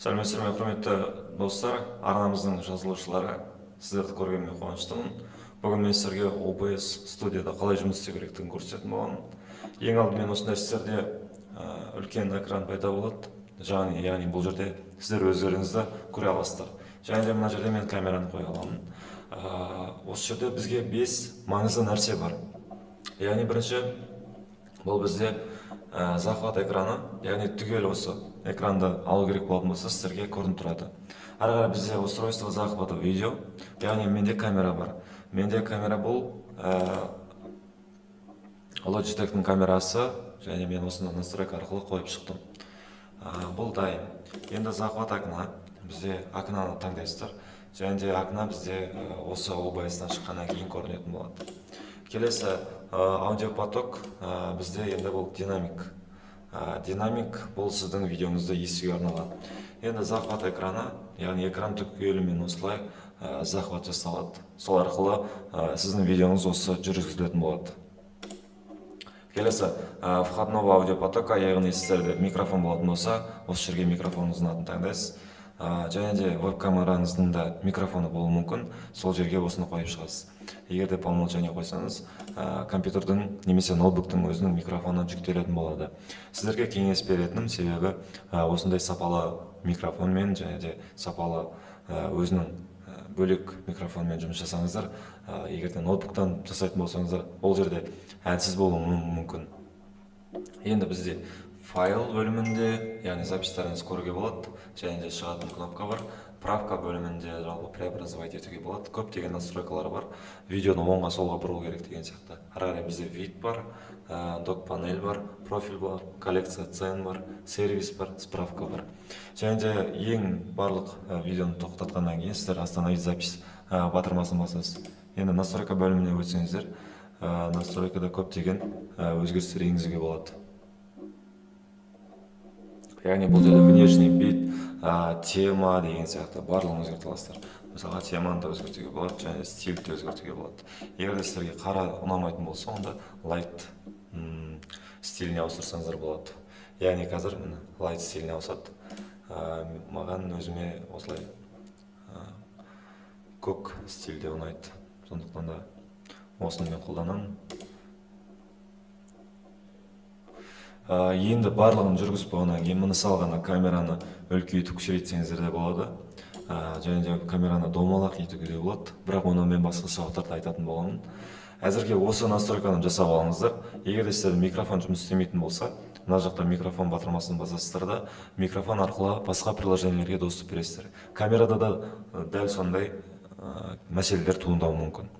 Сәлеметсіздер ме, құрметті достар, арнамыздың жазылушылары, сіздерді көргеніме қуаныштымын. Бүгін мен сіздерге OBS студияда қалай жұмыс істеу керектігін көрсететін боламын. Ең алдымен осындай сіздерде үлкен экран пайда болады. Яғни бұл жерде сіздер өздеріңізді көре аласыздар. Және де мына жерде мен камераны қоя аламын. Осы жерде бізге 5 маңызды нәрсе бар. Яғни бірінші бұл бізде захват экраны, яғни түгел осы экранды алу керек болатын болса, сіздерге көрініп тұрады. Ары қарай бізде устройство захвата видео, яғни менде камера бар. Менде камера бұл Logitech'тің камерасы, және мен осыны настройка арқылы қойып шықтым. Бұл дайын. Енді захват окна, бізде окнаны таңдайсыздар. Және де окна бізде осы OBS-тан шыққаннан кейін көрінетін болады. Келесі аудиопоток, бізде енді бұл динамик. Динамик бұл сіздің видеоңызды естуге арналған. Енді захват экраны, яғни экран түгелімен осылай захват жасалады. Сол арқылы сіздің видеоңыз осы жүргізілетін болады. Келесі входного аудиопотока, яғни сіздерде микрофон болатын болса, осы жерге микрофоныңыздың атын таңдайсыз. Және де веб-камераңыздың да микрофоны болуы мүмкін, сол жерге осыны қойып шығасыз. Егер де по умолчанию қойсаңыз, компьютердің немесе ноутбуктың өзінің микрофоны жүктелетін болады. Сіздерге кеңес беретінім себебі осындай сапалы микрофонмен және де сапалы өзінің бөлек микрофонмен жұмыс жасаңыздар, егер де ноутбуктан жасайтын болсаңыздар, ол жерде әлсіз болуы мүмкін. Енді бізде файл бөлімінде, яғни записьтарыңызды көруге болады, және де шығатын кнопка бар. Правка бөлімінде жалпы преобразовать етуге болады. Көптеген настройкалар бар. Видеоны оңға солға бұру керек деген сияқты. Ары қарай бізде вид бар, док панель бар, профиль бар, коллекция цен бар, сервис бар, справка бар. Және де ең барлық видеоны тоқтатқаннан кейін сіздер остановить запись батырмасын басасыз. Енді настройка бөліміне өтсеңіздер, настройкада көптеген өзгерістер енгізуге болады. Яғни бұл жерде внешний вид, тема деген сияқты барлығын өзгерте аласыздар. Мысалға теманы да өзгертуге болады, және стильді де өзгертуге болады. Егер де сіздерге қара ұнамайтын болса, онда light стиліне ауыстырсаңыздар болады. Яғни қазір міне light стиліне ауысады. Маған өзіме осылай көк стильде ұнайды. Сондықтан да осыны мен қолданамын. Енді барлығын жүргізіп болғаннан кейін мысал ғана камераны үлкейтіп кішірейтсеңіздер де болады. Және де камераны домалақ етуге де болады. Бірақ оны мен басқа сабақтарда айтатын боламын. Әзірге осы настройканы жасап алыңыздар. Егер де сіздерде микрофон жұмыс істемейтін болса, мына жақта микрофон батырмасын басасыздар да, микрофон арқылы басқа приложениелерге доступ бересіздер. Камерада да дәл сондай мәселелер туындауы мүмкін.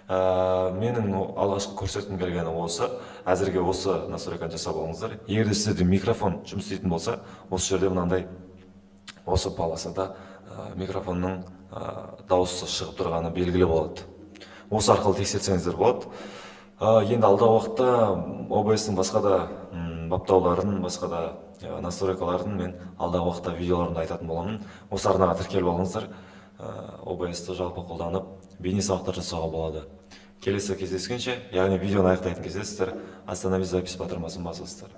Менің алғашқы көрсеткім келгені осы. Әзірге осы настройканы жасап алыңыздар. Егер де сіздерде микрофон жұмыс істейтін болса, осы жерде мынандай осы полосада микрофонның дауысы шығып тұрғаны белгілі болады. Осы арқылы тексерсеңіздер болады. Енді алдағы уақытта OBS-ның басқа да баптауларын, басқа да настройкаларын мен алдағы уақытта видеоларымда айтатын боламын. Осы арнаға тіркеліп алыңыздар. OBS-ті жалпы қолданып бейне сабақтар жасауға болады. Келесі кездескенше, яғни видеоны аяқтайтын кезде сіздер остановить запись батырмасын басасыздар.